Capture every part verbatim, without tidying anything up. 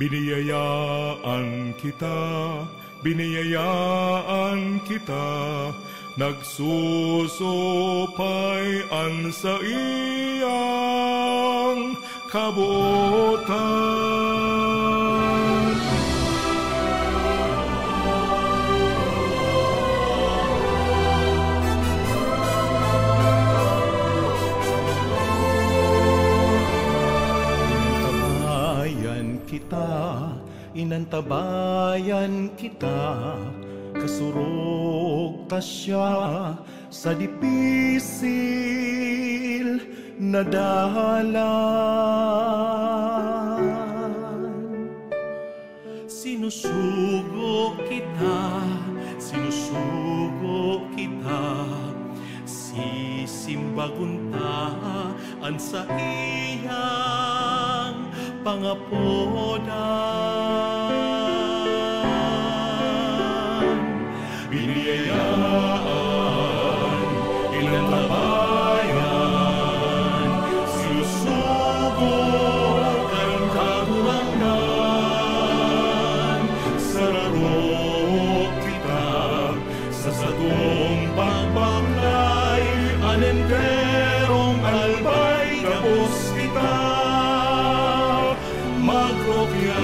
Biniyayaan kita, biniyayaan kita, nagsusupay an saiyang kabotan. Tabayan kita, inantabayan kita, kasurog ta siya sa dipisil na dalan. Sinusugo kita, sinusugo kita, sisimbagon ta an saiyang pangapodan. Biniyayaan, inantabayan, sinusugo kan Kagurangnan, sararo kita sa satong pagbaklay, an enterong albay gabos kita magrukya.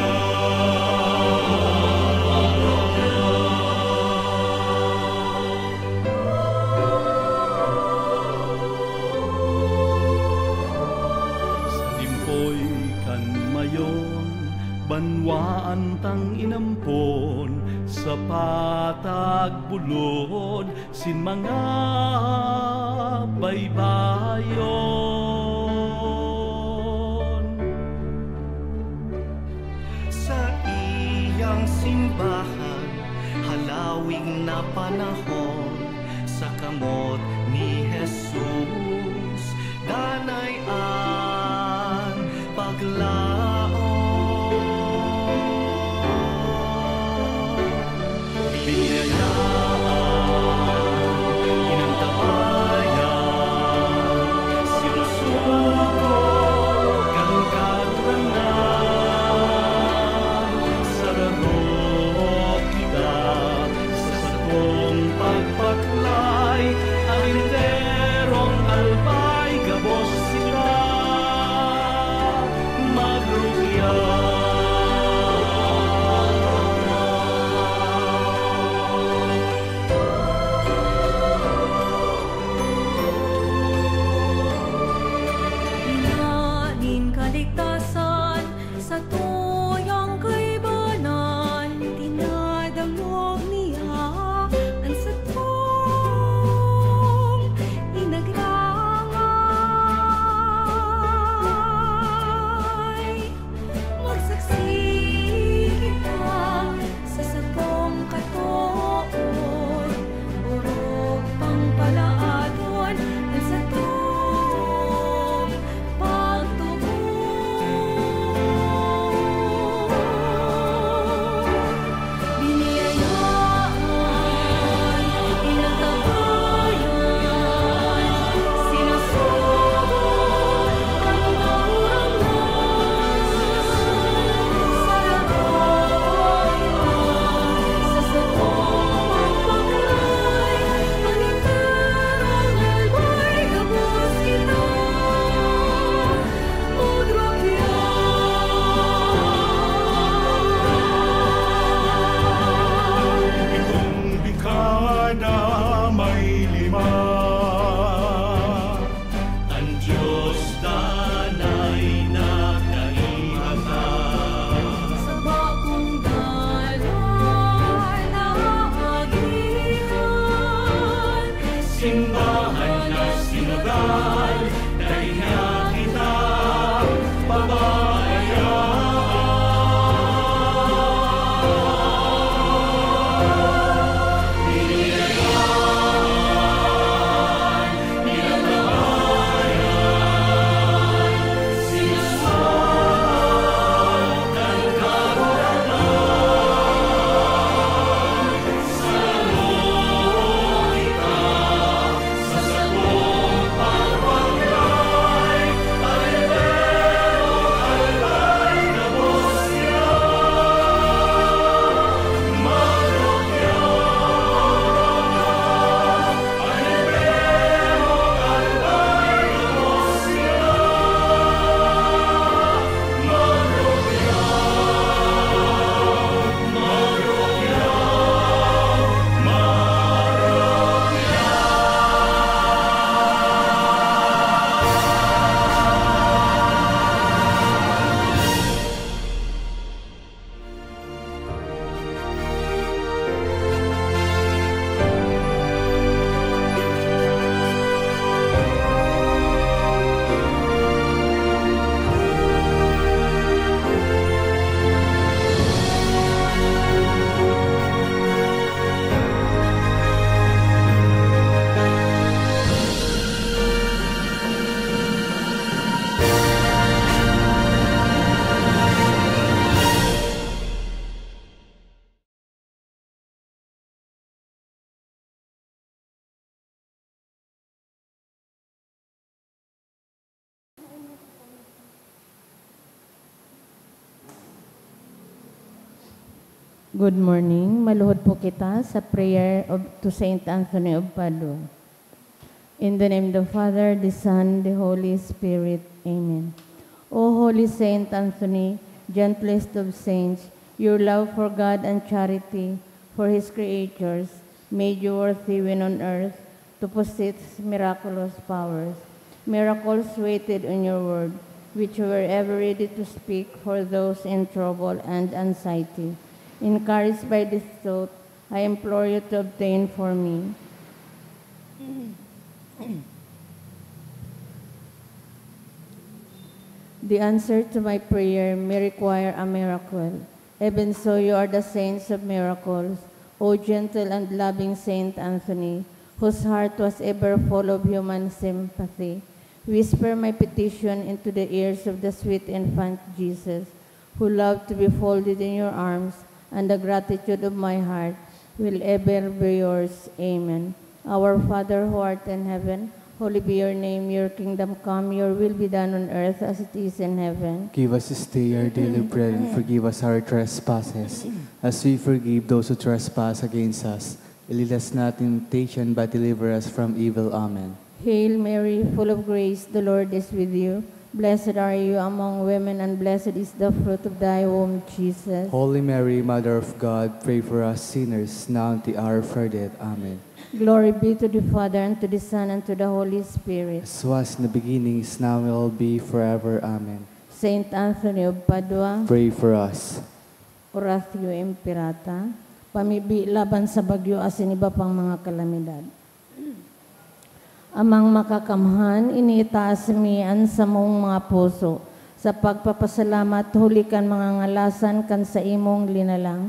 Sa timpoy kan mayon, banwaan tang inampon sa patag bulod sin mga baybayon. Saiyang simbahan, halawig na panahon, sa kamot ni Jesus, danay an paglaom. Biniyayaan, inantabayan, sinusugo kan Kagurangnan, sararo kita sa satong pagbaklay, an enterong albay gabos kita magrukya. Ina nin kaligtasan, sa tuyang kaibanan, dinadangog niya an satong inagangay. Magsaksi kita sa satong katood, orog pang palaadon an satong pagtubod. Biniyayaan, inantabayan, sinusugo kan Kagurangnan, sararo kita sa satong pagbaklay, an enterong albay gabos kita magrukya. Itong dekada may lima, an Diyos danay nagkaibatan. Sa bakong dalan na agihan, simbahan na sinodal, dai na kita pababayaan. Biniyayaan, inantabayan, sinusugo kan Kagurangnan, sararo kita sa satong pagbaklay. Good morning. Maluhod po kita sa prayer of, to Saint Anthony of Padua. In the name of the Father, the Son, the Holy Spirit. Amen. O Holy Saint Anthony, gentlest of saints, your love for God and charity for His creatures made you worthy when on earth to possess miraculous powers. Miracles waited on your word, which you were ever ready to speak for those in trouble and anxiety. Encouraged by this thought, I implore you to obtain for me. The answer to my prayer may require a miracle. Even so, you are the saints of miracles, O gentle and loving Saint Anthony, whose heart was ever full of human sympathy. Whisper my petition into the ears of the sweet infant Jesus, who loved to be folded in your arms, and the gratitude of my heart will ever be yours. Amen. Our Father who art in heaven, holy be your name. Your kingdom come, your will be done on earth as it is in heaven. Give us this day our daily bread, and forgive us our trespasses, as we forgive those who trespass against us. And lead us not in temptation, but deliver us from evil. Amen. Hail Mary, full of grace, the Lord is with you. Blessed are you among women, and blessed is the fruit of thy womb, Jesus. Holy Mary, Mother of God, pray for us sinners, now and at the hour of our death. Amen. Glory be to the Father, and to the Son, and to the Holy Spirit. As was in the beginning, is now, and will be forever. Amen. Saint Anthony of Padua, pray for us. Oratio Imperata, pamibi laban sa bagyo asin iba pang mga kalamidad. Amang Makakamhan, iniitaas mi an samong mga puso sa pagpapasalamat huli kan mga ngalasan kan saimong linalang,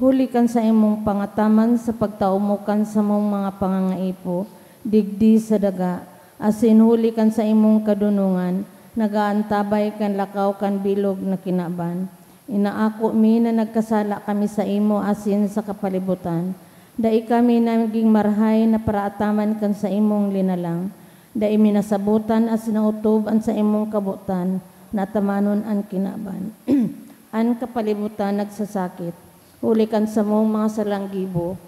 huli kan saimong pangataman sa pagtao mo kan samong mga pangangaipo digdi sa daga, asin huli kan saimong kadonongan, nag-aantabay kan lakaw kan bilog na kinaban. Inaako mi na nagkasala kami saimo asin sa kapalibutan. Dai kami nagin marahay na paraataman kan saimong linalang. Dai mi nasabotan asin naotob an saimong kabotan na atamanon an kinaban. An kapalibutan nagsasakit, huli kan samong mga sarang gibo.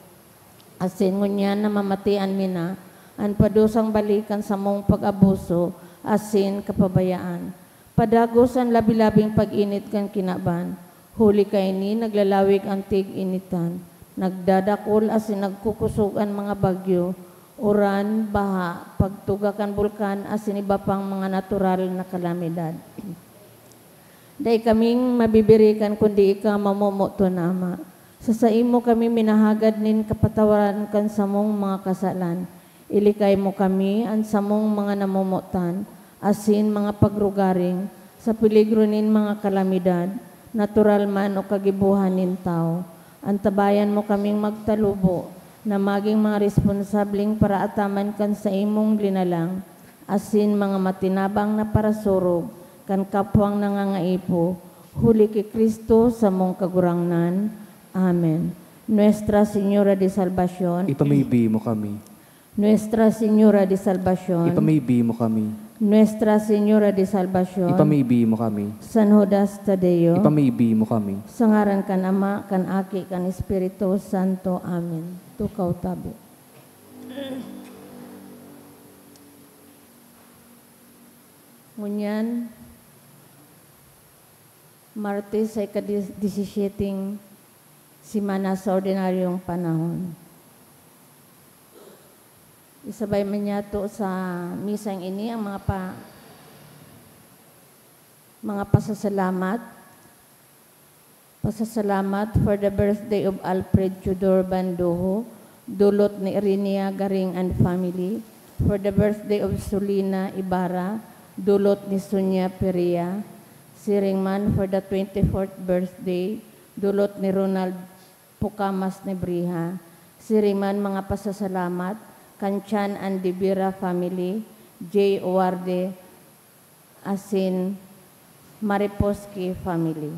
Asin ngunyan namamatian mi na an padusang balik kan samong pag-abuso asin kapabayaan. Padagos an labi-labing pag-init kan kinaban. Huli kaini, naglalawig an tig-initan. Nagdadakul asin nagkukosog an mga bagyo, uran, baha, pagtuga kan bulkan, asin iba pang mga natural na kalamidad. Dai kaming mabibirikan kundi ika mamomoton, Ama. Sa saimo kami minahagad nin kapatawaran kan samong mga kasalan. Ilikay mo kami, an samong mga namomotan, asin mga pagrugaring, sa peligro nin mga kalamidad, natural man o kagibohan nin tawo. Antabayan mo kaming magtalubo na magin mga responsableng paraataman kan saimong linalang, asin mga matinabang na parasurog kan kapwang nangangaipo, huli ki Cristo, samong Kagurangnan. Amen. Nuestra Señora de Salvacion, ipamibi mo kami. Nuestra Señora de Salvacion, ipamibi mo kami. Nuestra Señora de Salvacion, ipamibi mo kami. San Judas Tadeo, ipamibi mo kami. Sa ngaran kan Ama, kan Aki, kan Espiritu Santo. Amen. Tukaw tabi. Ngunyan, Martes sa ika-disisiyeteng semana sa ordinaryong panahon. Isabay man niyato sa misang ini ang mga pa-, mga pasasalamat. Pasasalamat for the birthday of Alfred Tudor Bandoho, dulot ni Irenia Garing and family. For the birthday of Solina Ibarra, dulot ni Sonia Perea. Siring man for the twenty-fourth birthday, dulot ni Ronald Pucamas Nebriha. Siring man mga pasasalamat kan Chan and Dibira family, J. Owarde, asin Mariposki family.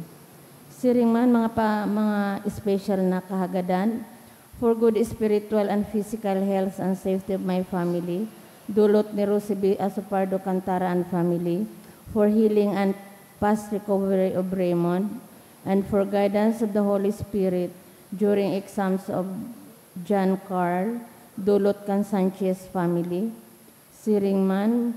Siring man mga pa, mga special na kahagadan, for good spiritual and physical health and safety of my family, dulot ni Rosie B. Asopardo Cantara and family, for healing and fast recovery of Raymond, and for guidance of the Holy Spirit, During exams of John Carl, dulot kan Sanchez family. Siring man,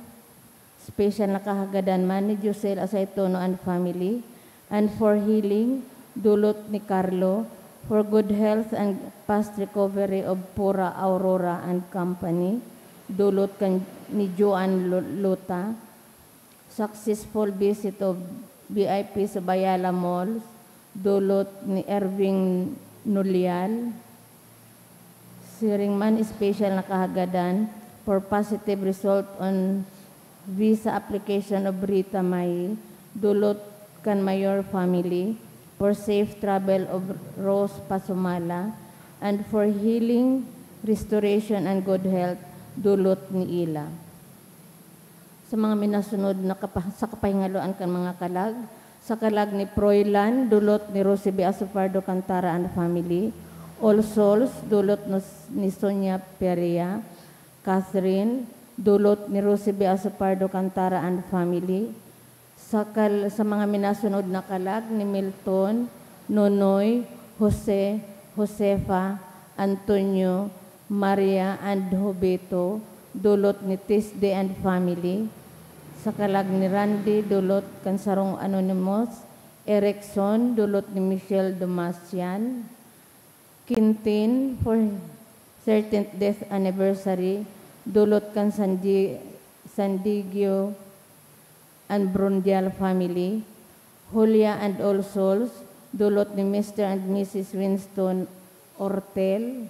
special na kahagadan man ni Josel Asaytono and family, and for healing, dulot ni Carlo, for good health and fast recovery of Pura Aurora and company, dulot kan ni Joan Lu-, Luta, successful visit of V I Ps of Ayala Malls, dulot ni Erving Nulial. Siring man, special na kahagadan for positive result on visa application of Rita May, dulot kan Mayor family, for safe travel of Rose Pasumala, and for healing, restoration, and good health, dulot ni Ila. Sa mga minasunod na kapa-, sa kapahingaloan kan mga kalag, sa kalag ni Froilan, dulot ni Rosie B. Asopardo Cantara and family, All Souls, dulot nos-, ni Sonia Perea, Catherine, dulot ni Rosie B. Asopardo Cantara and family, sa kal-, sa mga minasunod na kalag ni Milton, Nonoy, Jose, Josefa, Antonio, Maria and Jovito, dulot ni Tisde and family. Sa kalag ni Randy, dulot kan sarong anonymous. Erickson, dulot ni Michelle Domasian. Quintin, for thirteenth death anniversary, dulot kan Sandi-, Sandigio and Brundial family. Julia and All Souls, dulot ni Mister and Missus Winston Ortel.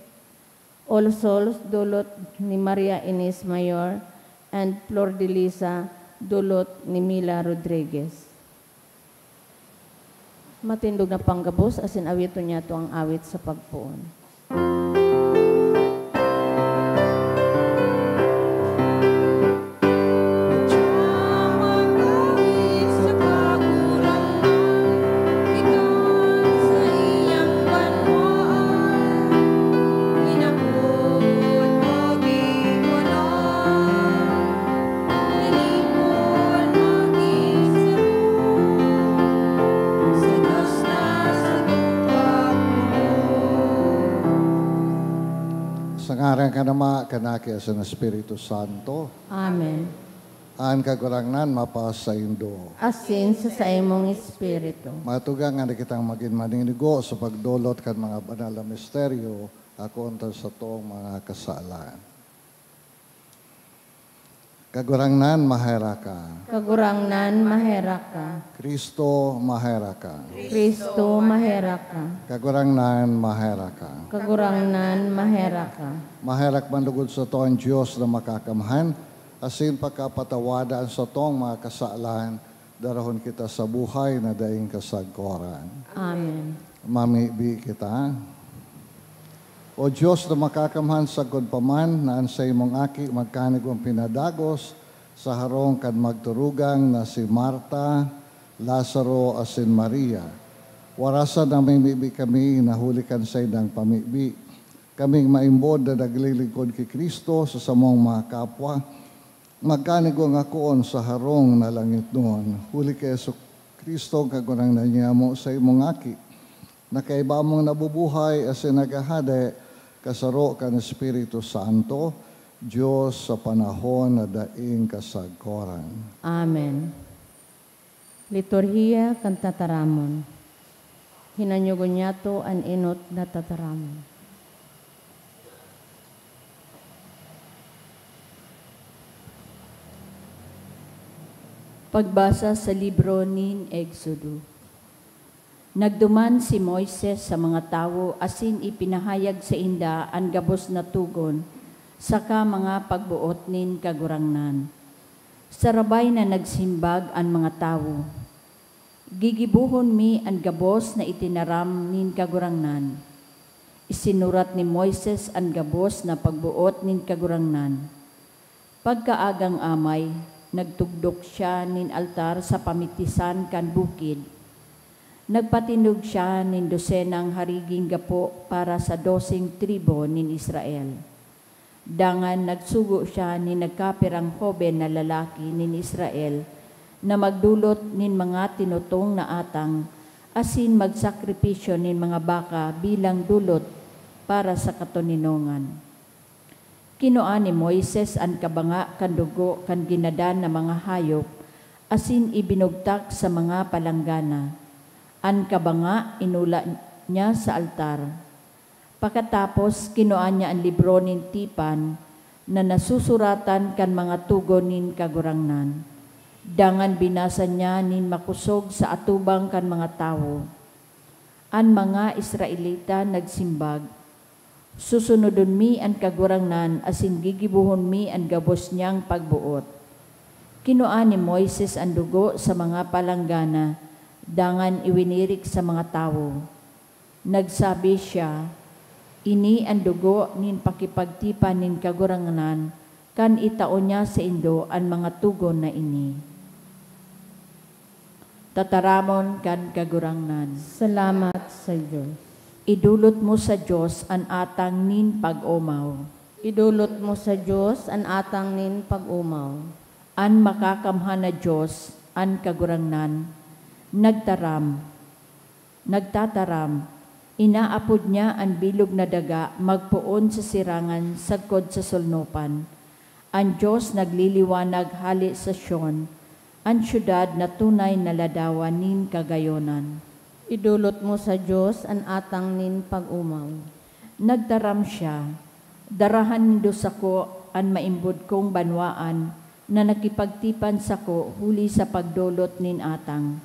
All Souls, dulot ni Maria Ines Mayor and Flor de Lisa, dulot ni Mila Rodriguez. Matindog na panggabos asin awiton niyato an awit sa pagpoon. Sa ngaran kan Ama, kan Aki, asin Espiritu Santo. Amen. An Kagurangnan mapasaindo. Asin sa saimong espiritu. Matugang na kitang magin maninigo sa pagdolot kan mga banal na misteryo, akoon ta satong mga kasalan. Kagurangnan, maherak ka. Kagurangnan, maherak ka. Kristo, maherak ka. Kristo, maherak ka. Kagurangnan, maherak ka. Kagurangnan, maherak ka. Maherak man lugod sato an Dios na Makakamhan, asin pakapatawada an satong mga kasalan, darahon kita sa buhay na daing kasagkoran. Amen. Mamibi kita. O Dios na Makakamhan, sagkod pa man na an saimong Aki magkanigong pinadagos sa harong kan magturugang na si Marta, Lazaro, asin Maria, warasan namimibi kami na huli kan saindang pamibi, kaming maimbod na naglilingkod ki Cristo sa samong mga kapwa, magkanigo ngakoon sa harong na langitnon, huli ki Jesu-Cristo, Kagurangnan nyamo, saimong Aki, na kaiba mong nabubuhay asin naghahade kasaro kan Espiritu Santo, Dios sa panahon na daing kasagkoran. Amen. Liturhiya kan Tataramon. Hinanyogon niyato an enot na tataramon. Pagbasa sa libro nin Exodo. Nagduman si Moises sa mga tawo asin ipinahayag sainda an gabos na togon saka mga pagboot nin Kagurangnan. Sarabay na nagsimbag an mga tawo, "Gigibohon mi an gabos na itinaram nin Kagurangnan." Isinurat ni Moises an gabos na pagboot nin Kagurangnan. Pagkaagang amay, nagtugdok siya nin altar sa pamitisan kan bukid. Nagpatindog siya nin dosenang hariging gapo para sa doseng tribu nin Israel. Dangan nagsugo siya nin nagkapirang hoben na lalaki nin Israel na magdolot nin mga tinutong na atang asin magsakripisyo nin mga baka bilang dolot para sa katoninongan. Kinua ni Moises an kabanga kan dugo kan ginadan na mga hayop asin ibinugtak sa mga palanggana. An kabanga inula niya sa altar. Pakatapos, kinua niya an libro nin tipan na nasusuratan kan mga togon nin Kagurangnan. Dangan binasa niya nin makosog sa atubang kan mga tawo. An mga Israelita nagsimbag, "Susunodon mi an Kagurangnan asin gigibohon mi an gabos niyang pagboot." Kinua ni Moises an dugo sa mga palanggana, dangan iwinirik sa mga tawo. Nagsabi siya, "Ini an dugo nin pakipagtipan nin Kagurangnan kan itao niya saindo an mga togon na ini." Tataramon kan Kagurangnan. Salamat sa Dios. Idolot mo sa Dios an atang nin pag-omaw. Idolot mo sa Dios an atang nin pag-omaw. An Makakamhan na Dios, an Kagurangnan, nagtaram, nagtataram, inaapod niya an bilog na daga magpoon sa sirangan sagkod sa solnopan. An Dios nagliliwanag hale sa Sion, an syudad na tunay na ladawan nin kagayonan. Idolot mo sa Dios an atang nin pag-omaw. Nagtaram siya, "Darahan nindo sako an maimbod kong banwaan na nakipagtipan sako huli sa pagdolot nin atang."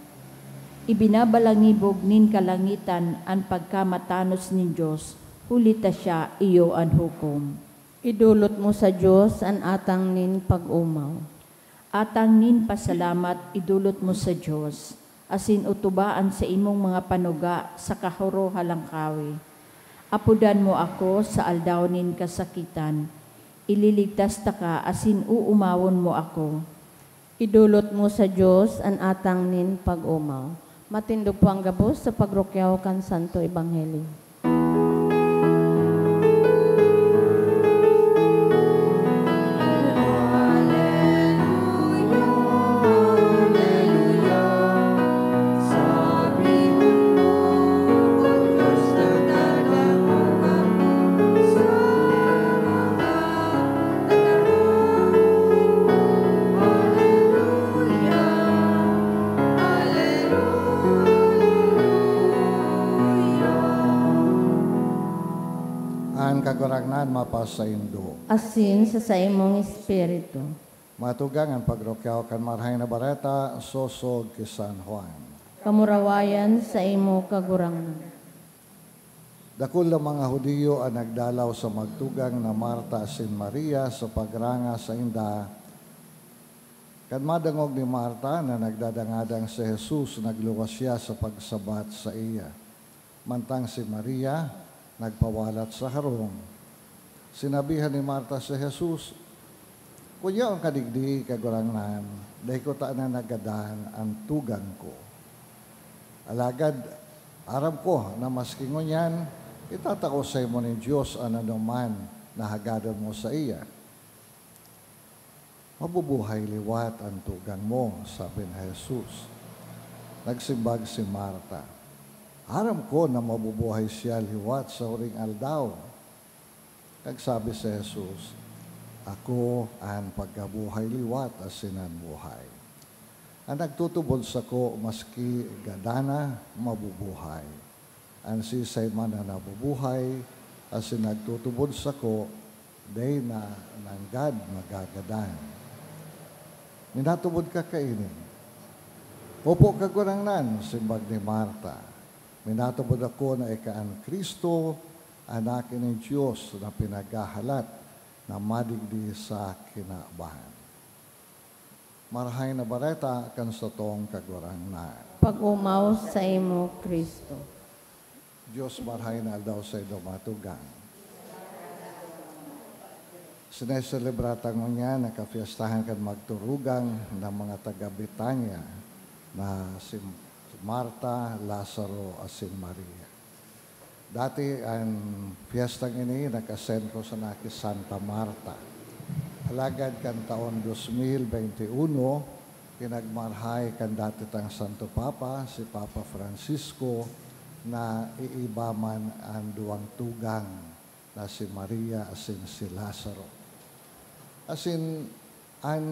Ibinabalangibog nin kalangitan an pagkamatanos nin Dios, huli ta siya iyo an hukom. Idolot mo sa Dios an atang nin pag-omaw. Atang nin pasalamat idolot mo sa Dios, asin otoba an saimong mga panuga sa kahoro halangkawi. Apodan mo ako sa aldaw nin kasakitan, ililigtas taka asin oomawon mo ako. Idolot mo sa Dios an atang nin pag-omaw. Matindog po ang gabos sa pagrukyaw kan Santo Ebanghelyo. An Kagurangnan mapasaindo. Asin sa saimong espiritu. Matugang an pagrukyaw kan Marahay na Bareta sosog ki San Juan. Kamurawayan saimo, Kagurangnan. Dakul na mga Judio an nagdalaw sa magtugang na Marta asin Maria sa pagranga sainda. Kan madangog ni Marta na nagdadangadang si Jesus, nagluwas siya sa pagsabat saiya. Mantang si Maria nagpawalat sa harong. Sinabihan ni Marta si Jesus, "Kun yaon ka digdi, Kagurangnan, dai ko ta na nagadan an tugang ko. Alagad aram ko na maski ngunyan, itatao saimo nin Dios an anoman na hagadon mo saiya." "Mabubuhay liwat an tugang mo," sabi ni Jesus. Nagsimbag si Marta, "Aram ko na mabubuhay siya liwat sa huring aldaw." Nagsabi si Jesus, "Ako an pagkabuhay liwat asin an buhay. An nagtutubod sako, maski gadan na, mabubuhay. An siisay man na nabubuhay asin nagtutubod sako, dai na nanggad magagadan." "Minatubod ka kaini?" "Opo, Kagurangnan," simbag ni Marta. "Minatubod ako na ika an Cristo, an Aki nin Dios na pinaghahalat na madigdi sa kinaban." Marahay na Bareta kan satong Kagurangnan. Pag-omaw saimo, Cristo. Dios, marahay na aldaw saindo, mga tugang. Sineselebra ta ngunyan an kapyestahan kan magturugang na mga taga Betania na si Marta, Lazaro, asin Maria. Dati, an pyestang ini nakasentro sana ki Santa Marta. Alagad kan taon dos mil bente uno, Pinagmarhay kan dati tang Santo Papa, si Papa Francisco, na iiba man an duwang tugang na si Maria asin si Lazaro. Asin, an,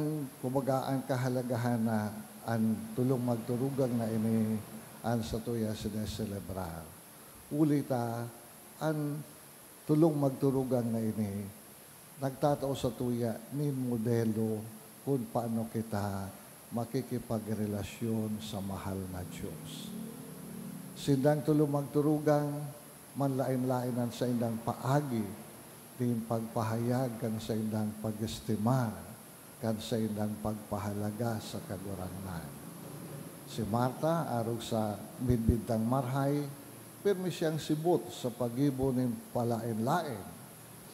kumbaga, an kahalagahan na an tolong magturugang na ini an satuya sineselebrar. Uli ta, an tolong magturugang na ini nagtatao satuya nin modelo kun paano kita makikipagrelasyon sa mahal na Dios. Sindang tolong magturugang, manlaen-laen an saindang paagi nin pagpahayag kan saindang pag-estimar, kan saindang pagpahalaga sa Kagurangnan. Si Marta, arog sa midbid tang marhay, pirmi siyang sibot sa paggibo nin palaen-laen,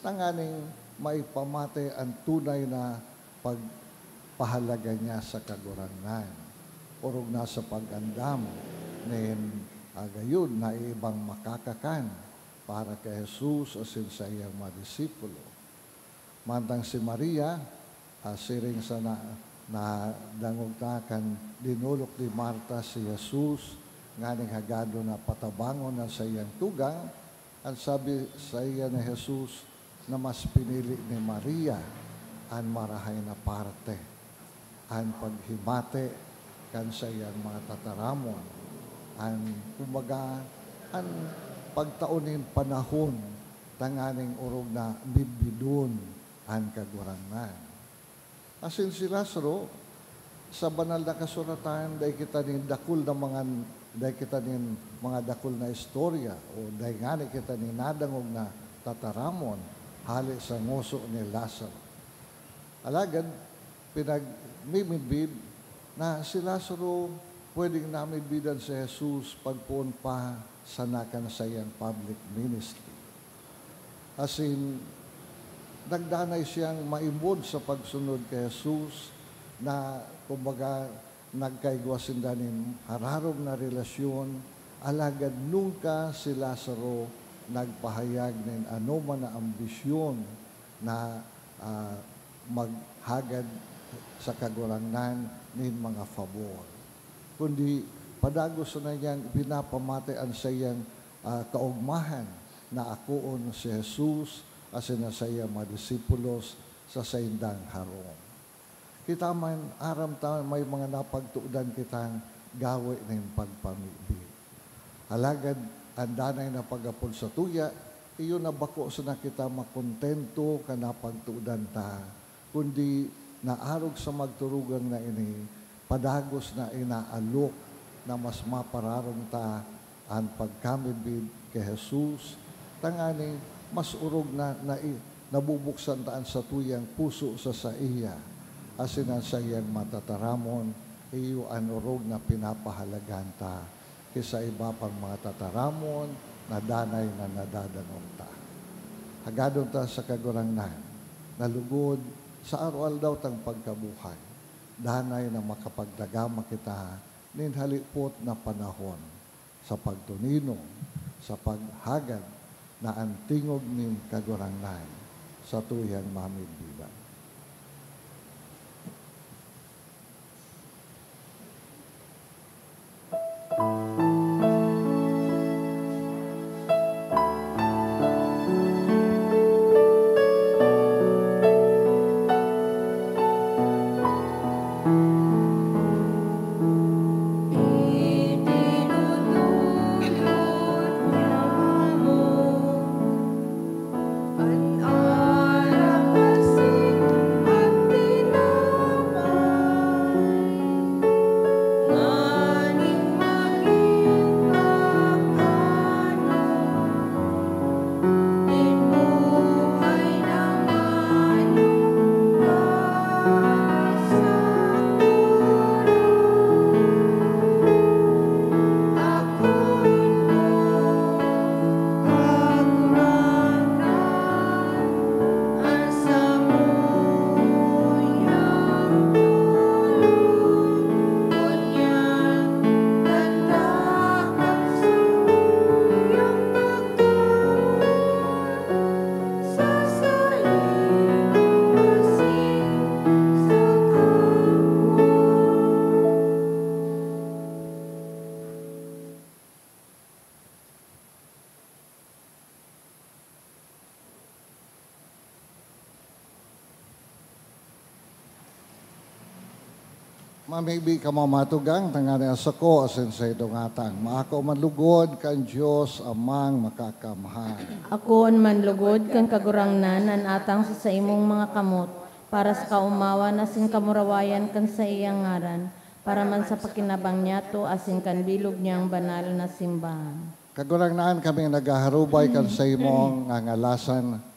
tanganing maipamate an tunay na pagpahalaga niya sa Kagurangnan, orog na sa pag-andam nin, ah, gayod na ibang makakakan para ki Jesus asin saiyang mga disipulo. Mantang si Maria, ah, siring sa na, nadangog ta kan dinolok ni Marta si Jesus nganing hagadon na patabangon an saiyang tugang, an sabi saiya ni Jesus na mas pinili ni Maria an marahay na parte, an paghimate kan saiyang mga tataramon, an, kumbaga, an pagtao nin panahon tanganing orog na midbidon an Kagurangnan. Asin si Lazaro, sa Banal na Kasuratan, dai kita nin dakul na mga, dai kita nin mga dakul na istorya, o dai ngani kita nin nadangog na tataramon hale sa ngoso ni Lazaro. Alagad, pinagmimidbid na si Lazaro pwedeng namidbidan si Jesus pagpoon pa sana kan saiyang public ministry. Asin, nagdanay siyang maimod sa pagsunod ki Jesus na, kumbaga, nagkaigwa sinda nin hararom na relasyon, alagad nunka si Lazaro nagpahayag nin anoman na ambisyon na, ah, maghagad sa Kagurangnan nin mga pabor, kundi padagos na niyang ipinapamate an saiyang, ah, kaogmahan na akoon si Jesus asin an saiyang mga disipulos sa saindang harong. Kita man, aram ta may mga napagtudan kitang gawe nin pagpamibi. Alagad an danay na pag-apod satuya, iyo na bako sana kita makontento kan napagtudan ta, kundi na arog sa magturugang na ini, padagos na inaalok na mas mapararom ta an pagkamidbid ki Jesus, tanganing mas orog na, na, nabubuksan ta an satuyang puso sa saiya, asin an saiyang mga tataramon, iyo an orog na pinapahalagahan ta ki sa iba pang mga tataramon na danay na nadadangog ta. Hagadon ta sa Kagurangnan na lugod sa araw-aldaw tang pagkabuhay, danay na makapagdagama kita nin halipot na panahon sa pagtoninom, sa paghagad na an tingog nin Kagurangnan satuyang mamidbidan. Mamibi kamo, mga tugang, tanganing an sako asin saindong atang maako man lugod kan Dios Amang Makakamhan. Akoon man lugod kan Kagurangnan an atang sa saimong mga kamot, para sa kaomawan asin kamurawayan kan saiyang ngaran, para man sa pakinabang niyato asin kan bilog niyang banal na simbahan. Kagurangnan, kami naghaharubay kan saimong ngangalasan.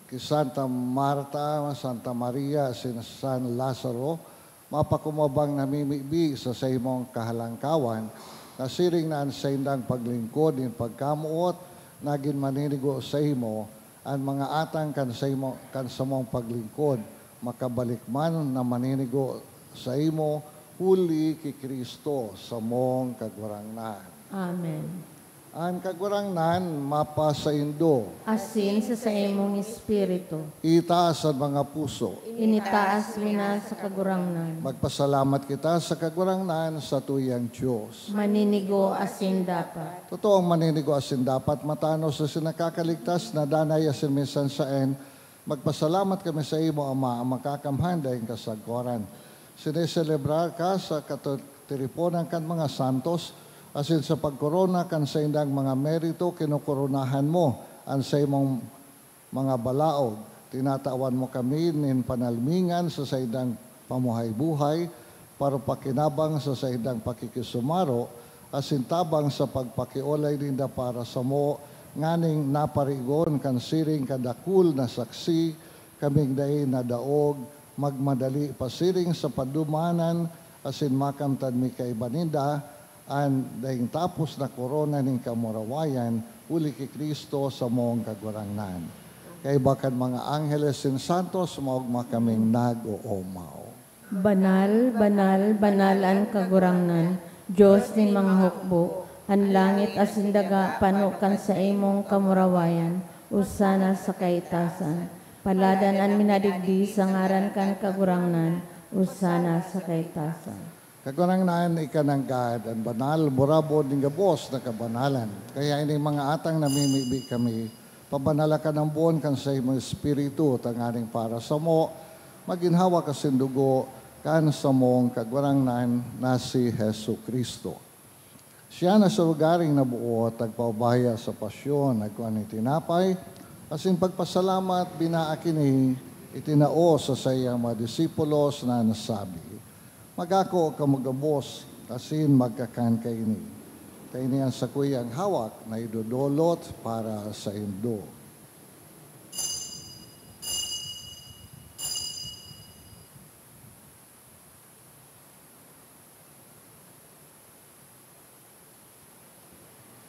Ki Santa Marta, Santa Maria, asin San Lazaro, mapakumabang namimibi sa saimong kahalangkawan, na siring na an saindang paglingkod nin pagkamoot nagin maninigo saimo, an mga atang kan saimo, kan samong paglingkod makabalik man na maninigo saimo, huli ki Cristo samong Kagurangnan. Amen. An Kagurangnan mapasaindo. Asin sa saimong espiritu. Itaas an mga puso. Initaas mi na sa Kagurangnan. Magpasalamat kita sa Kagurangnan, satuyang Dios. Maninigo asin dapat. Totoong maninigo asin dapat, matanos asin nakakaligtas na danay asin minsan saen, magpasalamat kami saimo, Ama, ang makakamhan daing kasagkoran. Sineselebrar ka sa katiriponan kan mga santos, asin sa pagkorona kan saindang mga merito, kinokoronahan mo an saimong mga balaog. Tinatawan mo kami nin panalmingan sa saindang pamuhay-buhay, parupakinabang sa saindang pakikisumaro, asin tabang sa pagpakiolay ninda para samo, nganing naparigon kan siring kadakul na saksi kaming dai nadaog magmadali pasiring sa padumanan, asin makamtan mi kaiba ninda an daing tapos na korona nin kamurawayan, huli ki Cristo samong Kagurangnan. Kaiba kan mga angheles asin santos, maogma kaming nag-oomaw. Banal, banal, banal an Kagurangnan, Dios nin mga hukbo. An langit asin daga pano kan saimong kamurawayan. Osana sa kaitasan. Paladan an minadigdi sa ngaran kan Kagurangnan. Osana sa kaitasan. Kagurangnan, ika nanggad an banal, burabod nin gabos na kabanalan. Kaya ining mga atang namimibi kami, pabanala kan ambon kan saimong Espiritu, tanganing para samo, magin hawak asin dugo kan samong Kagurangnan na si Jesu-Cristo. Siya na sa lugaring naboot, nagpaubaya sa pasyon, nagkua nin tinapay, asin pagpasalamat, binaak ini, itinao sa saiyang mga disipulos na nasabi, "Mag-ako kamo gabos asin magkakan kaini. Ta ini an sakuyang hawak na idodolot para saindo."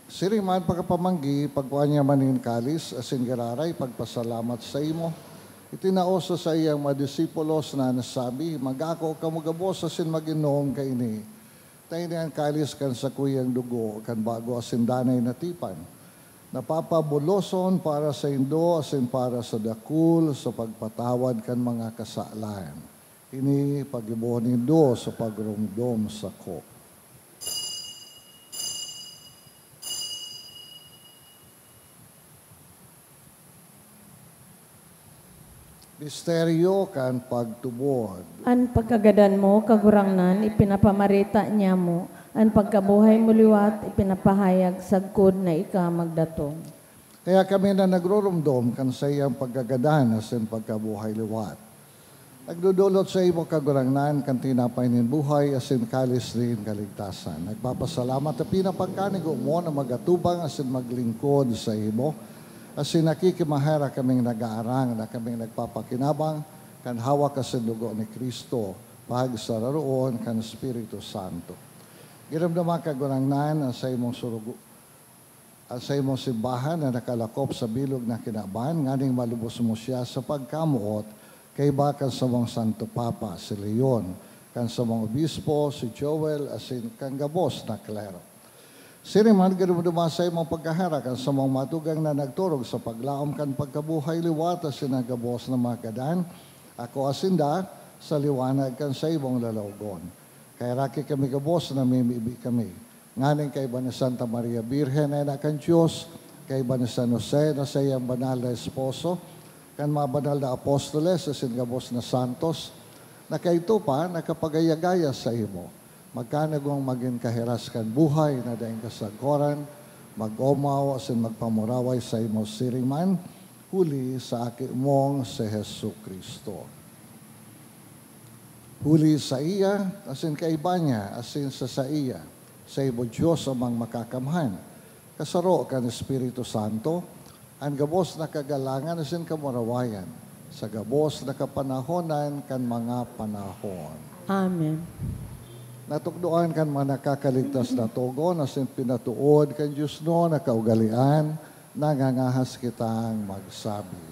Siring man pagkapamanggi, pagkua niya man nin kalis asin giraray pagpasalamat saimo, itinao sa saiyang mga disipulos na nasabi, "Mag-ako kamo gabos asin mag-inom kaini. Ta ini an kalis kan sakuyang dugo kan bago asin danay na tipan, na papabuloson para saindo asin para sa dakul sa pagpatawad kan mga kasalan. Ini paggibohon nindo sa pagromdom sako." Misteryo kan pagtubod. An pagkagadan mo, Kagurangnan, ipinapamareta niamo, an pagkabuhay mo liwat ipinapahayag sagkod na ika magdatong. Kaya kami na nagroromdom kan saiyang pagkagadan asin pagkabuhay liwat, nagdodolot saimo, Kagurangnan, kan tinapay nin buhay asin kalis nin kaligtasan. Nagpapasalamat ta pinapagkanigo mo na mag-atubang asin maglingkod saimo, asin nakikimaherak kaming nag-aarang na kaming nagpapakinabang kan hawak asin dugo ni Cristo, pagsararoon kan Espiritu Santo. Giramdaman, Kagurangnan, an saimong surugo-, an saimong simbahan na nakalakop sa bilog na kinaban, nganing malubos mo siya sa pagkamoot, kaiba kan samong Santo Papa, si Leon, kan samong obispo, si Joel, asin kan gabos na klero. Siring man, ginomdoma sa imong pagkaherak an samong mga tugang na nagturog sa paglaom kan pagkabuhay liwat asin an gabos na mga gadan, akoa sinda sa liwanag kan saimong lalawogon. Kaheraki kami gabos, namimibi kami, nganing kaiba ni Santa Maria Birhen na ina kan Dios, kaiba ni San Jose na saiyang banal na esposo, Kan mga banal na apostoles asin gabos na santos na kaidto pa nakapagayagaya saimo, magkanagong magin kahiras kan buhay na daing kasagkoran, mag-omaw asin magpamuraway saimo siring man, huli sa Aki mong si Jesu-Cristo. Huli saiya, asin kaiba niya, asin sa saiya, saimo Dios Amang Makakamhan, kasaro kan Espiritu Santo, an gabos na kagalangan asin kamurawayan, sa gabos na kapanahonan kan mga panahon. Amen. Natukdoan kan mga nakakaligtas na togon asin pinatuod kan diosnon na kaugalean, nangangahas kitang magsabi,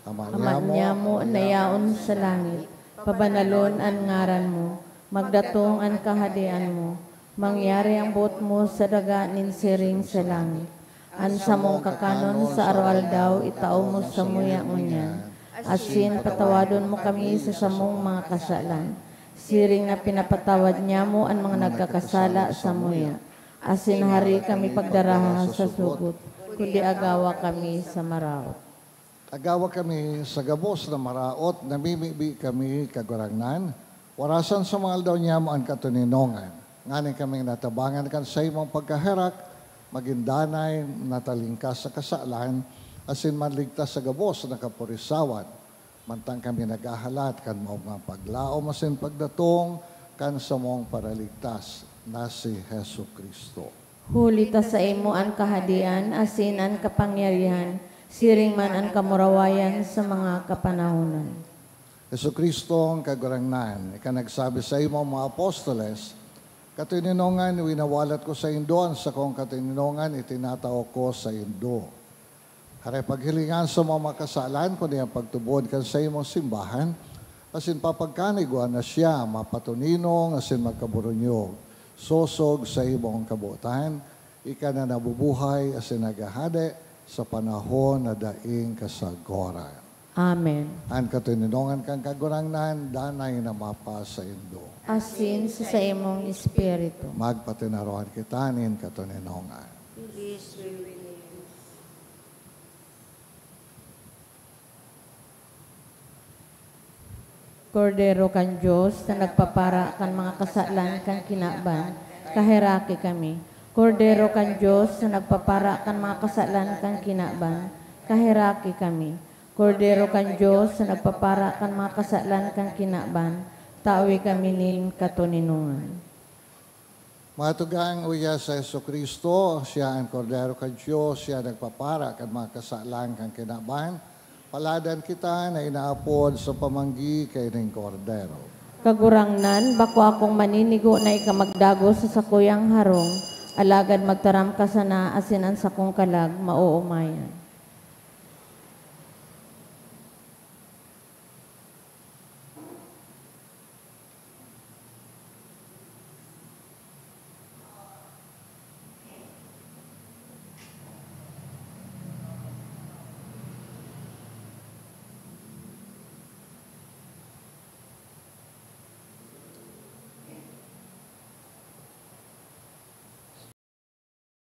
Ama Ama niamo na yaon sa langit, pabanalon an ngaran mo, magdatong an kahadean mo, mangyari ang boot mo sa daga nin siring sa langit. An samong kakanon sa aroaldaw itao mo samuya ngunyan, asin patawadon mo kami sa samong mga kasalan, siring na pinapatawad nyamo an mga nagkakasala samuya. Asin hari kami pagdaraha sa sugot, kundi agawa kami sa maraot. Agawa kami sa gabos na maraot, namimibi kami, Kagurangnan, warasan sa mga aldaw nyamo an katoninongan, nganing kaming natabangan kan saimong pagkaherak, magin danay, natalingkas sa kasalan, asin manligtas sa gabos na kapurisawan, mantang kami naghahalat kan maogmang paglaom asin pagdatong kan samong Paraligtas na si Jesu-Cristo. Huli ta saimo an kahadean asin an kapangyarihan, siring man an kamurawayan sa mga kapanahonan. Jesu-Cristo, ang Kagurangnan, ika nagsabi saimong mga apostoles, "Katoninongan winawalat ko saindo, an sakong katoninongan itinatao ko saindo." Hare paghilingan sa mga makasalan, kundi an pagtubod kan saimong simbahan, asin papagkanigwa na siya mapatoninong asin magkaburunyog, sosog sa imong kabotan, ika na nabubuhay asin naghahade sa panahon na daing kasagkoran. Amen. An katoninongan kan Kagurangnan danay na mapasaindo. Asin sa saimong espiritu. Magpatinarohan kita nin katoninongan. Please be with us. Kordero kan Dios na nagpapara kan mga kasalan kan kinaban, kaheraki kami. Kordero kan Dios na nagpapara kan mga kasalan kan kinaban, kaheraki kami. Kordero kan Dios na nagpapara kan mga kasalan kan kinaban, tawi kami nin katoninongan. Mga tugang, uya si Jesu-Cristo, siya an Kordero kan Dios, siya nagpapara kan mga kasalan kan kinaban. Paladan kita na inaapod sa pamanggi kaining Kordero. Kagurangnan, bako akong maninigo na ika magdagos sa sakuyang harong, alagad magtaram ka sana asin an sakong kalag maoomayan.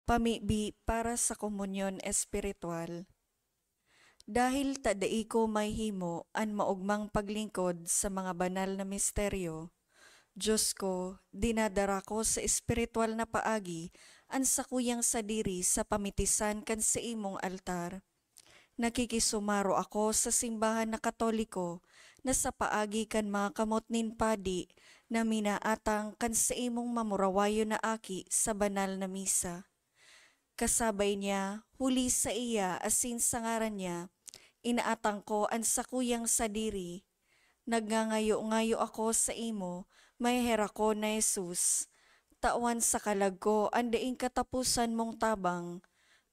Pamibi para sa komunyon espiritual. Dahil ta dai ko mahimo an maogmang paglingkod sa mga banal na misteryo, Dios ko, dinadara ko sa espiritual na paagi an sakuyang sadiri sa pamitisan kan saimong altar. Nakikisumaro ako sa simbahan na Katoliko na sa paagi kan mga kamot nin padi na minaatang kan saimong mamurawayon na aki sa banal na misa. Kasabay niya, huli saiya asin sa ngaran niya, inaatang ko an sakuyang sadiri. Nagngangayo-ngayo ako saimo, maheherakon na Jesus. Tawan sa kalag ko an daing kataposan mong tabang.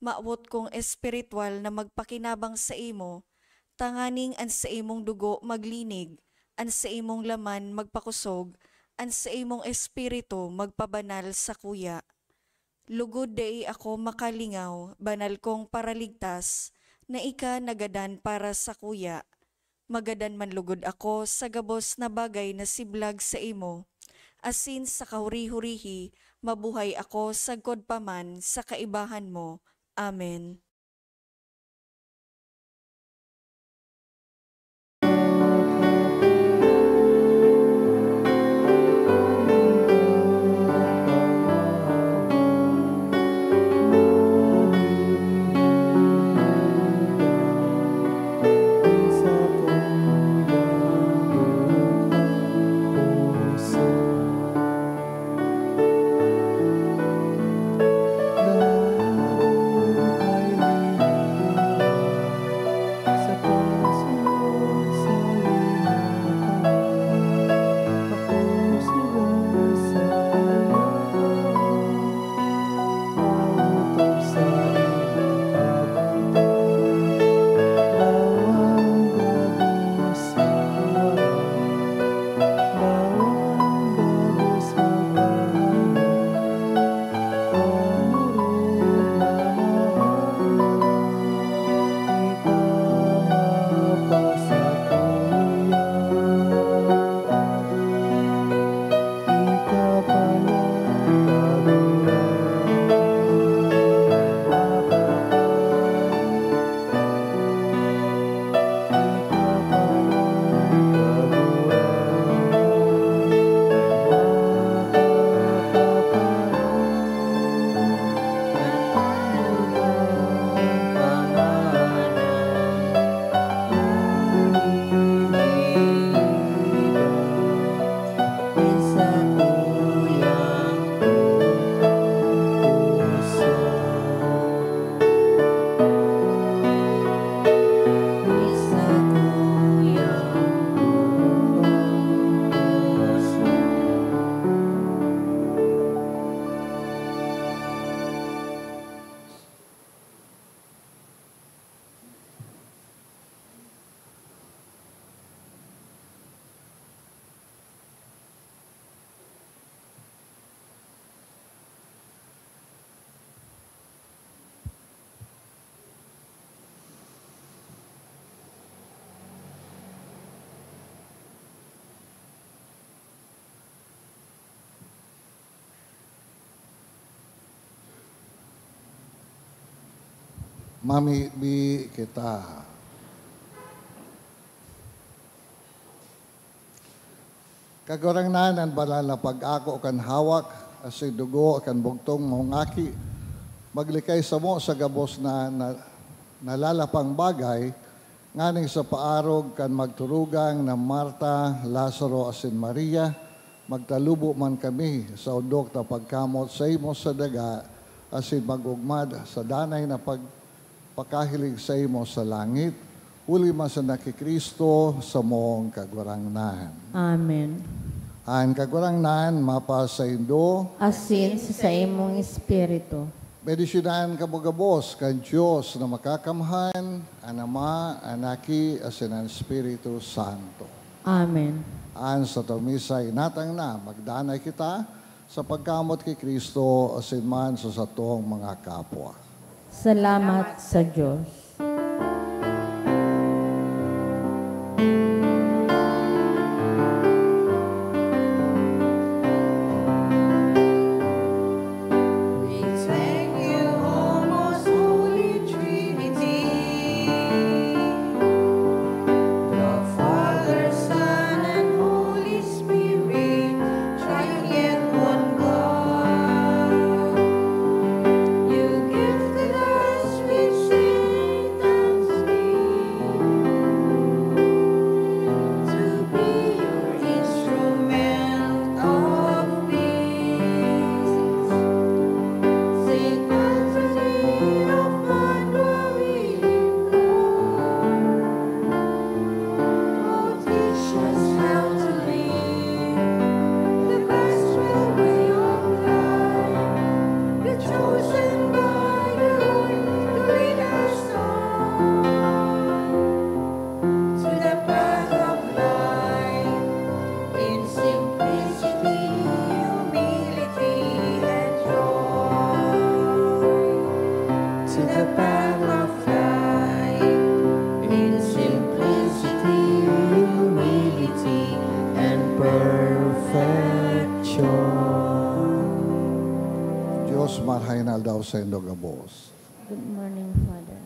Mawot kong espiritual na magpakinabang saimo, tanganing an saimong dugo maglinig, an saimong laman magpakosog, an saimong espiritu magpabanal sakuya. Lugod dai ako makalingaw, banal kong Paraligtas, na ika nagadan para sakuya. Magadan man lugod ako sa gabos na bagay na siblag saimo, asin sa kahuri-hurihi mabuhay ako sagkod pa man sa kaibahan mo. Amen. Mamibi kita. Kagurangnan, an banal na pag-ako kan hawak asin dugo kan bugtong mong Aki, maglikay samo sa gabos na, na nalalapang bagay, nganing sa paarog kan magturugang na Marta, Lazaro asin Maria, magtalubo man kami sa ondok na pagkamot saimo sa daga, asin mag-ugmad sa danay na pag-, pakahiling saimo sa langit, huli man sa naki Cristo samong Kagurangnan. Amen. An Kagurangnan mapasaindo. Asin sa saimong espiritu. Bendisyonan kamo gabos kan Dios na Makakamhan, an Ama, an Aki, asin an Espiritu Santo. Amen. An satong misa inatang na, magdanay kita sa pagkamot ki Cristo asin man sa satong mga kapwa. Salamat sa Dios. We thank you, O most holy Trinity, the Father, Son, and Holy Spirit, triune one God. You gifted us with sweet thanksgiving to be your instrument of peace. Saint Anthony of Padua, we implore, teach us how to live the best way of life, the chosen by the Lord to lead us on to the path of life in simplicity, humility, and joy. To the path of life in simplicity, humility, and perfection. Dios, marahay na aldaw saindo gabos. Good morning, Father.